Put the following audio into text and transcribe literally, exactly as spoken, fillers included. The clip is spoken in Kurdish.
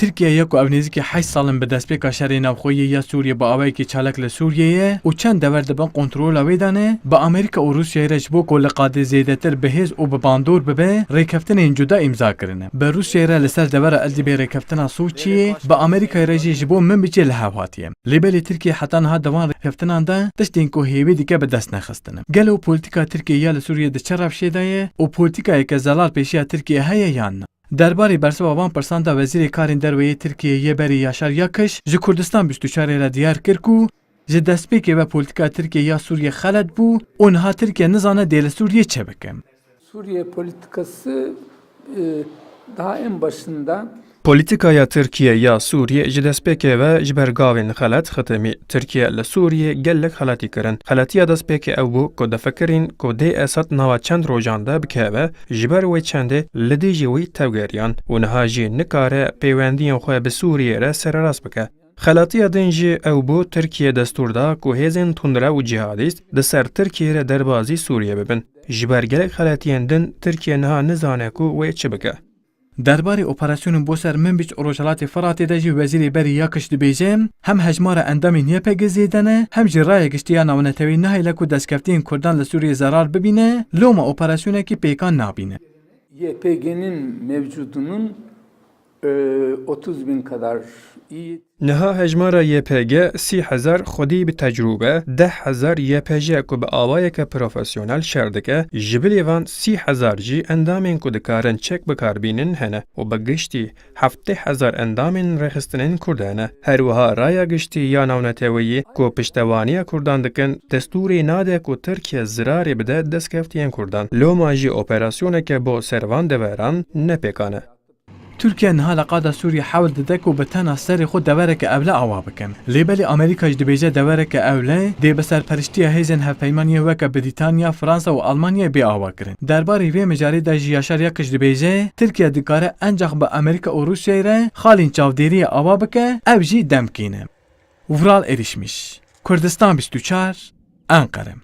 Tirkiye ya ku ew nêzîkî heşt sal in bi destpêka şerê navxweyî ya Sûriyê bi awayekî çalak li Sûriyê ye û çend dever di bin kontrola wê de ne, bi Amerîka û Rûsyayê re ji bo ku li qadê zêdetir bi hêz û bi bandor bibe, rêkeftinên cuda îmza kirine. Bi Rûsyayê re li ser devera Idlibê rêkeftina Soçiyê, bi Amerîkayê re jî ji bo Minbicê li hev hatiye. Lê belê Tirkiye heta niha di van rêkeftinan de tiştên ku hêvî dike bi dest nexistine. Gelo polîtîka Tirkiye ya li Sûriyê di çi rewşê de ye û polîtîkayeke zelal pêşiya Tirkiye heye yan na? Derbarê bersiva van pirsan de Wezîrê Karên Derve yê Tirkiyê yê berî Yaşar Yakiş ji Kurdistan bîst û çar re diyar kir ku ji destpêkê ve polîtîka Tirkiye ya Sûriyê xelet bû û niha Tirkiye nizane dê li Sûriyê çi bike. Suriye politikası, e, daha en başından Polîtîkaya Tirkiye ya Sûriyê ji destpêkê ve ji ber gavên xelet xitimî. Tirkiye li Sûriyê gelek xeletî kirin. Xeletiya destpêkê ew bû ku difikirîn ku dê Esad nava çend rojan de bikeve, ji ber wê çendê li dijî wî tevgeriyan û niha jî nikare pêwendiyên xwe bi Sûriyê re sererast bike. Xeletiya din jî ew bû Tirkiye destûr da ku hêzên tundrew û cihadîst di ser Tirkiye re derbazî Sûriyê bibin. Ji ber gelek xeletiyên din Tirkiye niha nizane ku wê çi bike. Derbarê operasyonên bo ser Minbic û Rojhelatê Firatê de jî Wezîrê Berî Yakiş dibêje, hem hejmara endamên Y P G zêde ne, hem jî raya giştî ya navneteweyî nahêle ku destkeftiyên Kurdan li Sûriyê zerar bibîne, loma operasyonekî pêkan nabîne. Y P G'nin mevcudunun, e, otuz bin kadar iyi. Niha hejmara Y P G sî hezar xwedî bi tecrûbe, deh hezar Y P J ku bi awayeke profesyonel şer dike, ji bilî van sî hezar jî endamên ku dikarin çek bi kar bînin hene û bi giştî heftê hezar endamên rêxistinên Kurd hene. Her wiha raya giştî ya navneteweyî ku piştevaniya Kurdan dikin, destûrê nade ku Tirkiye zirarê bide destkeftiyên Kurdan. Loma jî operasyoneke bo ser van deveran ne pêkan e. Tirkiye niha li qada Sûriyê hewl dide ku bi tena serê xwe devereke ewle awa bike. Lê belê Amerîka jî dibêje devereke ewle dê bi serperiştiya hêzên hevpeymaniyê weke Brîtanya, Fransa û Almanyayê bê awa kirin. Derbarê vê mijarê de jî Yaşar Yakiş dibêje, Tirkiye dikare encax bi Amerîka û Rûsyayê re xalên çavdêriyê awa bike, ev jî demkî ne. Vural Erişmiş, Kurdistan bîst û çar, Enqere.